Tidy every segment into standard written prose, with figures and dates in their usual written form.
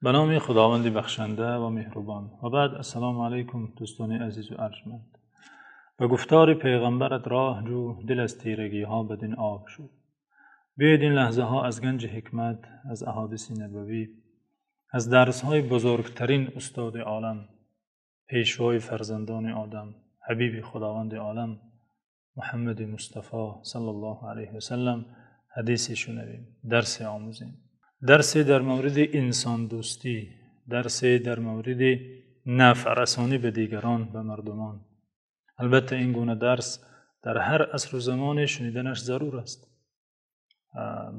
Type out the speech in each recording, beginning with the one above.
Ба номи Худованди бахшанда ва меҳрубон. Ва баъд, ассалому алайкум, дӯстони азизу арҷманд. Ба гуфтори паёмбарат роҳ ҷӯ, дил аз тирагиҳо бад-ин об шӯ. Биёед ин лаҳзаҳо аз ганҷи ҳикмат, аз аҳодиси набавӣ, аз дарсҳои бузургтарин устоди олам, пешвои фарзандони Одам, ҳабиби Худованди олам, Муҳаммади Мустафо саллаллоҳу алайҳи васаллам ҳадисе шунавем, дарсе омӯзем. Дарсе дар мавриди инсондӯстӣ, дарсе дар мавриди нафърасонӣ ба дигарон, ба мардумон. Албатта ин гуна дарс дар ҳар асру замоне шуниданаш зарур аст.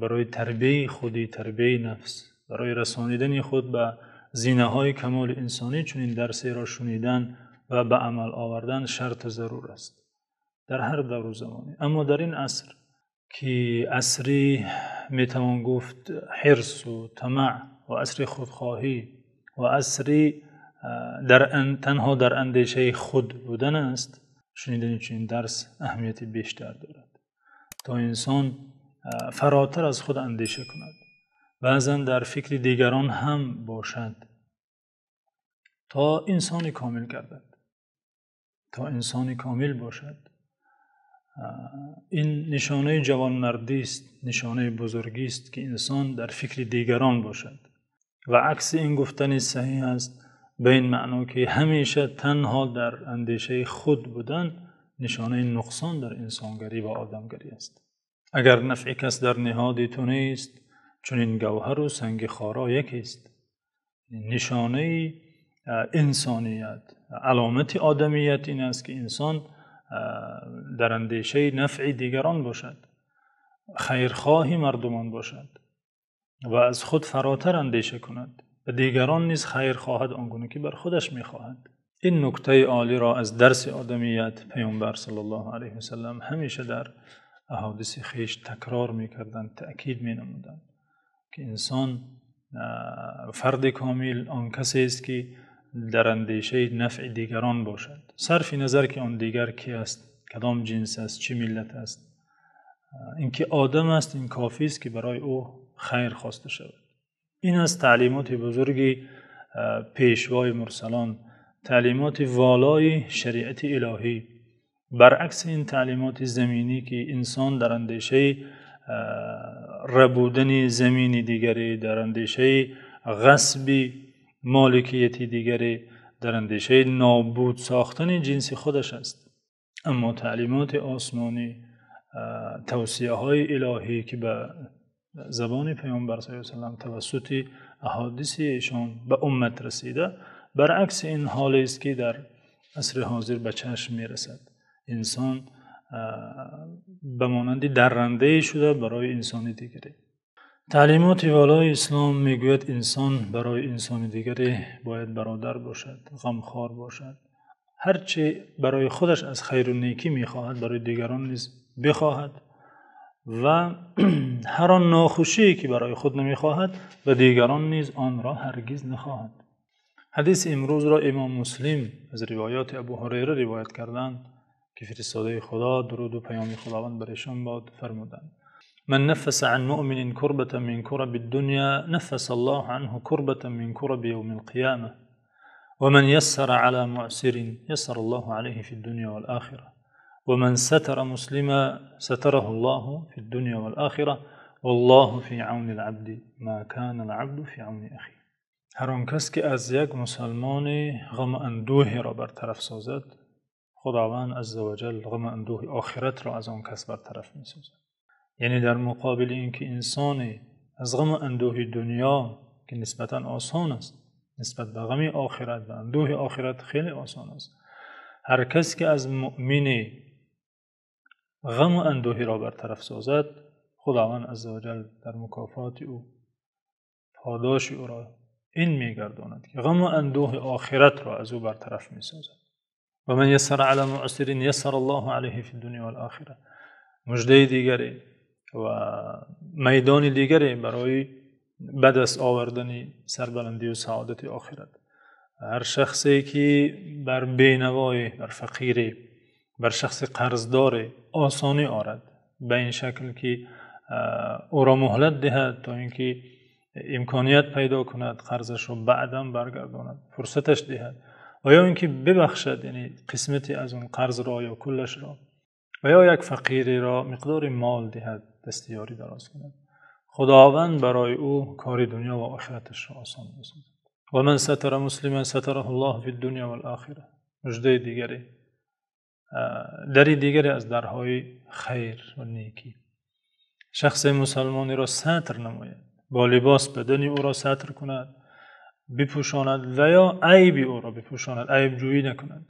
Барои тарбияти худӣ, тарбияти нафс, барои расонидани худ ба зинаҳои камоли инсонӣ чунин дарсеро шунидан ва ба амал овардан шарт ва зарур аст. Дар ҳар давру замоне. Аммо дар ин аср ки асре метавон гуфт ҳирсу тамаъ ва асри худхоҳӣ ва асре танҳо дар андешаи худ будан аст, шунидани чунин дарс аҳамияти бештар дорад, то инсон фаротар аз худ андеша кунад, баъзан дар фикри дигарон ҳам бошад, то инсони комил гардад, то инсони комил бошад. Ин нишонаи ҷавонмардӣ аст, нишонаи бузургӣ аст, ки инсон дар фикри дигарон бошад ва акси ин гуфтан саҳеҳ аст, ба ин маъно ки ҳамеша танҳо дар андешаи худ будан нишонаи нуқсон дар инсонгарӣ ва одамгарӣ аст. Агар нафъи кас дар ниҳоди ту нест, чунин гавҳару санги хоро якест. Нишонаи инсоният, аломати одамият ин аст, ки инсон дар андешаи нафъи дигарон бошад, хайрхоҳи мардумон бошад ва аз худ фаротар андеша кунад ва дигарон низ хайр хоҳад он гуна ки бар худаш мехоҳад. Ин нуктаи олиро аз дарси одамият паёмбар саллаллоҳу алайҳи васаллам ҳамеша дар аҳодиси хеш такрор мекарданд, таъкид менамуданд, ки инсон, фарди комил он касест, ки дар андешаи нафъи дигарон бошад, сарфи назар ки он дигар кӣ аст, кадом ҷинс аст, чӣ миллат аст. Инки одам аст, ин кофӣ аст, ки барои ӯ хайр хоста шавад. Ин аз таълимоти бузурги пешвои мурсалон, таълимоти волои шариати илоҳӣ, баръакси ин таълимоти заминӣ, ки инсон дар андешаи рабудани замини дигаре, дар андешаи ғасби моликияти дигаре, дар андешаи нобуд сохтани ҷинси худаш аст. Аммо таълимоти осмонӣ, тавсияҳои илоҳӣ, ки ба забони паёмбар саллаллоҳу алайҳи васаллам тавассути аҳодиси эшон ба уммат расида, баръакси ин ҳоле аст, ки дар асри ҳозир ба чашм мерасад. Инсон ба монанди даррандае шуда барои инсони дигаре. Таълимоти волои ислом мегӯяд, инсон барои инсони дигаре бояд бародар бошад, ғамхор бошад. Ҳарчи барои худаш аз хайру некӣ мехоҳад, барои дигарон низ бихоҳад ва ҳар он нохушие, ки барои худ намехоҳад, ба дигарон низ онро ҳаргиз нахоҳад. Ҳадиси имрӯзро имом Муслим аз ривоёти Абу Ҳурайра ривоят карданд, ки фиристодаи Худо, дуруду паёми Худованд бар эшон бод, фармуданд: من نفس عن مؤمن كربة من كرب الدنيا نفس الله عنه كربة من كرب يوم القيامة، ومن يسر على معسر يسر الله عليه في الدنيا والآخرة، ومن ستر مسلما ستره الله في الدنيا والآخرة، والله في عون العبد ما كان العبد في عون أخيه. Ҳар он кас ки аз як мусалмоне ғаму андӯҳеро бартараф созад, Худованд азза ва ҷал ғаму андӯҳи охиратро аз он кас бартараф месозад. Яъне дар муқобили инки инсоне аз ғаму андӯҳи дунё, ки нисбатан осон аст, нисбат ба ғами охират ва андӯҳи охират хеле осон аст, ҳар кас ки аз мӯъмине ғаму андӯҳеро бартараф созад, Худованд азза ва ҷал дар мукофоти ӯ, подоши ӯро ин мегардонад, ки ғаму андӯҳи охиратро аз ӯ бартараф месозад. Ва ман яссара ала муъсирин яссара Аллоҳу алайҳи фид дунё вал охира. Муждаи дигаре ва майдони дигаре барои ба даст овардани сарбаландӣ ва саодати охират. Ҳар шахсе ки бар бенавое, бар фақире, бар шахси қарздоре осонӣ орад, ба ин шакл ки ӯро муҳлат диҳад то инки Имконият пайдо кунад, қарзашро баъдан баргардонад, фурсаташ диҳад ва ё инки бибахшад, яъне қисмате аз он қарзро ё куллашро, ва ё як фақиреро миқдори мол диҳад, дасти ёрӣ дароз кунад. Худованд барои ӯ кори дунё ва охираташро осон месозад. Ва ман сатара муслиман сатараҳуллоҳу фид-дунё вал-охира. Мужда дигаре, дари дигаре аз дарҳои хайр ва некӣ. Шахси мусулмонеро сатр намояд, бо либоси бадани ӯро сатр кунад, бипӯшонад ва ё айби ӯро бипӯшонад, айбҷӯӣ накунад.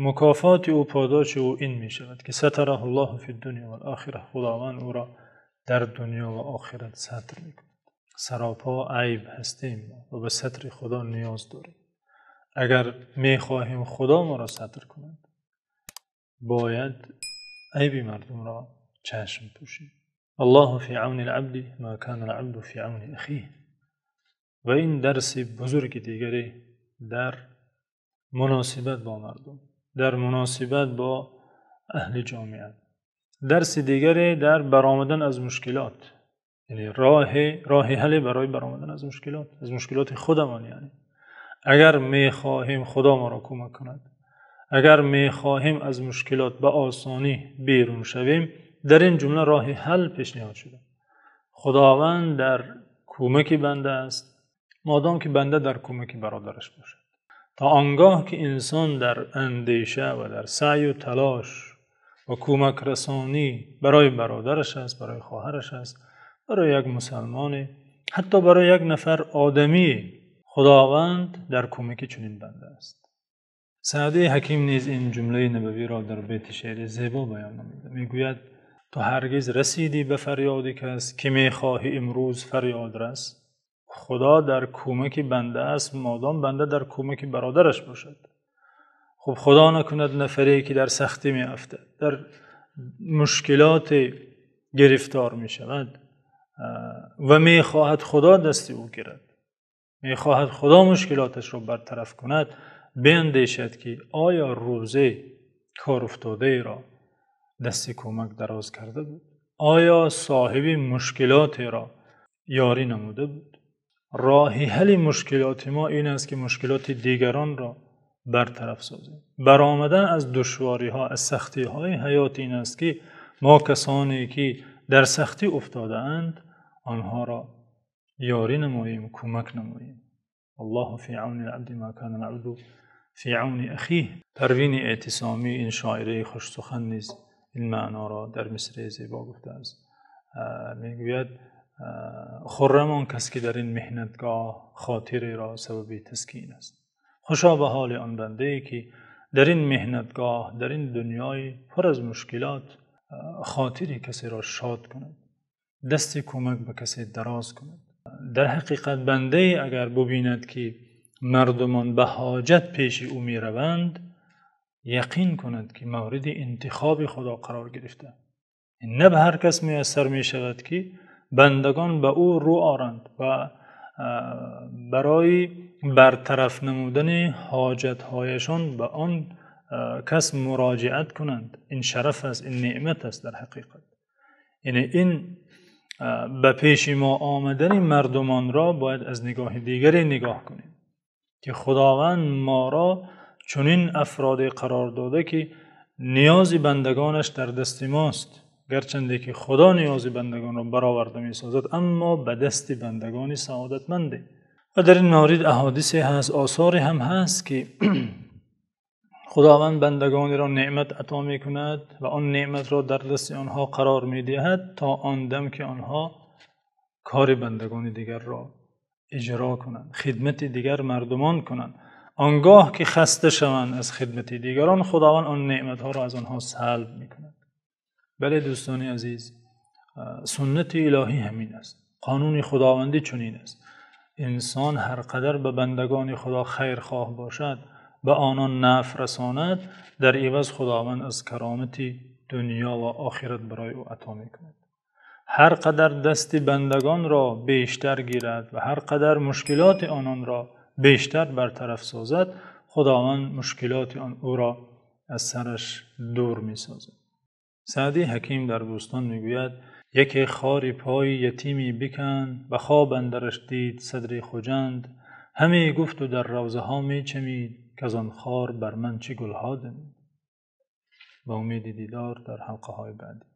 Мукофоти ӯ, подоши ӯ ин мешавад, ки сатараҳуллоҳу фид-дунё вал-охира, Худованд ӯро дар дунё ва охират сатр мекунад. Саропо айб ҳастем ва ба сатри Худо ниёз дорем. Агар мехоҳем Худо моро сатр кунад, бояд айби мардумро чашм пӯшем. Аллоҳу фи авнил-абди мо канал-абду фи авни ахиҳ. Ва ин дарси бузурги дигаре дар муносибат бо мардум, дар муносибат бо аҳли ҷомеа. Дарси дигаре дар баромадан аз мушкилот, яъне роҳи ҳал барои баромадан аз мушкилот, аз мушкилоти худамон. Яъне агар мехоҳем Худо моро кӯмак кунад, агар мехоҳем аз мушкилот ба осонӣ берун шавем, дар ин ҷумла роҳи ҳал пешниҳод шуда. Худованд дар кӯмаки банда аст, модом ки банда дар кӯмаки бародараш бошад. То он гоҳ ки инсон дар андеша ва дар саъю талош ва кӯмакрасонӣ барои бародараш аст, барои хоҳараш аст, барои як мусулмон, ҳатто барои як нафар одамӣ, Худованд дар кӯмаки чунин банда аст. Саъдии Ҳаким низ ин ҷумлаи набавиро дар байти шеъри зебо баён намуда. Мегӯяд: ту ҳаргиз расидӣ ба фарёди кас, ки мехоҳӣ имрӯз фарёд рас? Худо дар кӯмаки банда аст, модом банда дар кӯмаки бародараш бошад. Хуб, Худо накунад нафаре ки дар сахтӣ меафтад, дар мушкилот гирифтор мешавад ва мехоҳад Худо дасти ӯ гирад, мехоҳад Худо мушкилоташро бартараф кунад, биандешад ки оё рӯзе кор афтодаеро дасти кӯмак дароз карда буд? Оё соҳиби мушкилотеро ёрӣ намуда буд? Роҳи ҳалли мушкилоти мо ин аст ки мушкилоти дигаронро бартараф созем. Баромадан аз душвориҳо, аз сахтиҳои ҳаёт ин аст ки мо касоне ки дар сахтӣ афтодаанд, онҳоро ёрӣ намоем, кӯмак намоем. Аллоҳу фи авнил-абди мо канал-абду фи авни ахиҳ. Парвини Эътисомӣ, ин шоираи хушсухан, низ ин маъноро дар мисраи зебо гуфтааст. Мегӯяд: хуррам он кас ки дар ин меҳнатгоҳ хотиреро сабаби таскин аст. Хушо ба ҳоли он бандае ки дар ин меҳнатгоҳ, дар ин дунёи пур аз мушкилот, хотири касеро шод кунад, дасти кӯмак ба касе дароз кунад. Дар ҳақиқат бандае агар бибинад ки мардумон ба ҳоҷат пеши ӯ мераванд, яқин кунад ки мавриди интихоби Худо қарор гирифта. На ба ҳар кас муяссар мешавад ки бандагон ба ӯ рӯ оранд ва барои бартараф намудани ҳоҷатҳояшон ба он кас муроҷиат кунанд. Ин шараф аст, ин неъмат аст дар ҳақиқат. Яъне ин ба пеши мо омадани мардумонро бояд аз нигоҳи дигаре нигоҳ кунем, ки Худованд моро чунин афроде қарор додааст ки ниёзи бандагонаш дар дасти мост. Гарчанде ки Худо ниёзи бандагонро бароварда месозад, аммо ба дасти бандагони саодатманде. Ва дар ин маврид аҳодисе ҳаст, осоре ҳам ҳаст ки Худованд бандагонеро неъмат ато мекунад ва он неъматро дар дасти онҳо қарор медиҳад то он дам ки онҳо кори бандагони дигарро иҷро кунанд, хидмати дигар мардумон кунанд. Он гоҳ ки хаста шаванд аз хидмати дигарон, Худованд он неъматҳоро аз онҳо салб мекунад. Бале дӯстони азиз, суннати илоҳӣ ҳамин аст. Қонуни Худовандӣ чунин аст. Инсон ҳар қадар ба бандагони Худо хайрхоҳ бошад, ба онон нафъ расонад, дар иваз Худованд аз каромати дунё ва охират барои ӯ ато мекунад. Ҳар қадар дасти бандагонро бештар гирад ва ҳар қадар мушкилоти ононро бештар бартараф созад, Худованд мушкилоти ӯро аз сараш дур месозад. Саъдии Ҳаким дар Бӯстон мегӯяд: яке хори пои ятиме биканд, ба хоб андараш дид садри Хуҷанд. Ҳаме гуфт ва дар равзаҳо мечамид, к аз он хор бар ман чӣ гулҳо дамид. Ба умеди дидор дар ҳалқаҳои баъдӣ.